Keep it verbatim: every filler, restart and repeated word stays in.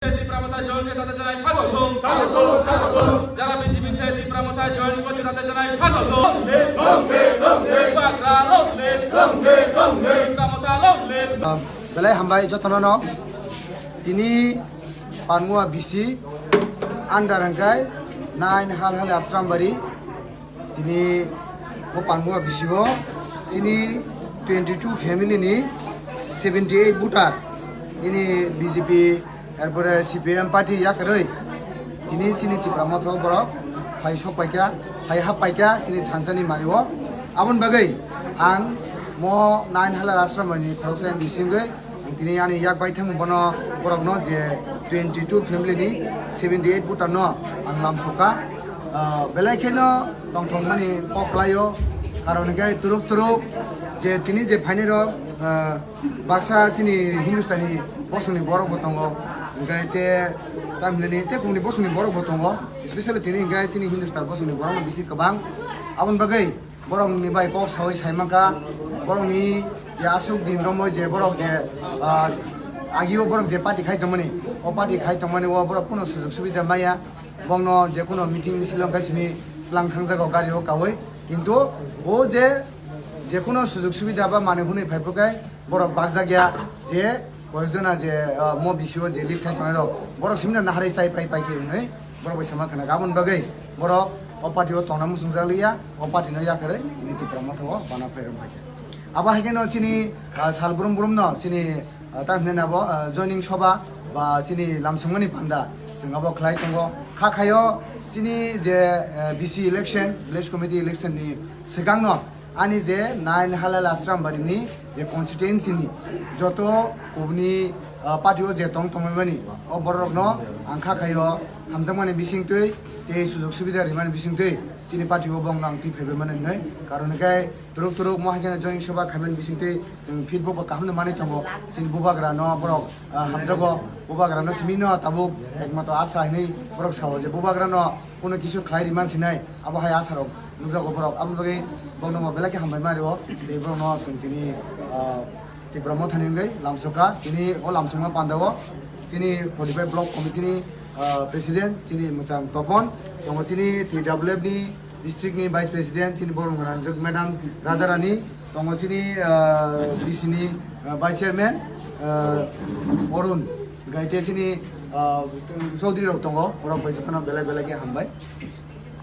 Tipra Motha join khe tatai janai swagotom. Swagotom, swagotom. Jara B J P se Tipra Motha join khe tatai janai swagotom. Long live, long live, long live. Bubagra long live. Long live, long live. Tipra Motha long live. Belai hambai jotono no. Tini Panmua B C under hwnkhe nine Halhali Asrambari. Tini bo Panmua B C o chini twenty two family ni seventy eight voter nini B J P erpore C P M party yakarwi tini chini Tipra Motha o borok phai sok paikha, phai hap paikha chini thansa ni mari o. Aboni bagwi ang mo nine Halhali Asrambari ni khoroksa M D C wngwi Ang tini ani yak bai thang bono borokno je twenty two family ni seventy eight voter no ang lamsokha. Ah, belai kheno tongthokmani kok klaio, karon hwnkhe turuk turuk je tini je phainai rok, ah, baksa chini Hindustani bosongni borok bo tongo, hwnkhe te tamhinani tei kumni bosongni borok bo tongo, especially tini hwnkhe chini Hindustan bosongni borok no bisi kwbang. Aboni bagwi Borokni bai kok sawi sai mankha, borokni je aswk din romwi je borok je, ah, agio borok je party khai tongmani, o party khai tongmani o borok kuno sujok subida maya, bongno je kuno meeting misil wngkha simi tlang thangjago gari o kawi, kintu o je, je kuno sujok subida ba manwi hwnwi phai phurkhe borok bakjak ya je Koyekjona je, ah, mo B C o je lead khai tongnai rok, borok simi no naharwi chai pai pai khe hwnwi borok bai sama khna. Aboni bagwi borok o party o tongna muchungjak liya, o party no yakarwi tini Tipra Motha o bana phai rok bai khe. Abo hai kheno chini, ah, sal brum brum no chini, ah, ta hwnwi abo, ah, joining soba ba chini lamsongmani panda chwng abo khlai tongo. Kha khaio chini je, ah, B C election, village committee election ni swkang no Ani je nine Halhali Asrambari ni je constituency ni joto kubuni, ah, party o je tong tongmani o borok no ang kha khaio hamjakmani bisingtwi tei sujok subida rimani bisingtwi chini party o bongno ang twi phaibai mani hinwi. Karon hwnkhe turuk turuk mo hai kheno joining soba khaimani bisingtwi chwng feedback bo kaham no manwi tongo. Chini bubagra no borok, ah, hamjago, bubagra no simi no tabuk ekmatro asa hinwi borok sao je bubagra no Kuno kisu khlai ri man sinai, abo hai asarok nukjago borok. Aboni bagwi bongno bo belai khe hambai ma rio. Tei borokno chwng tini, ah, Tipra Mothani wngwi lamsokha. Tini o lamsokma pandao chini forty five Block Committee ni, ah, President chini mwchang Topon, tongo chini T W F ni district ni Vice President chini borok Ranjak Madam Radharani, tongo chini, ah, B C ni, ah, Vice Chairman, ah, Arun, gaite chini, ah, Chaudhary rok tongo, borok bai jotono belai belai khe hambai.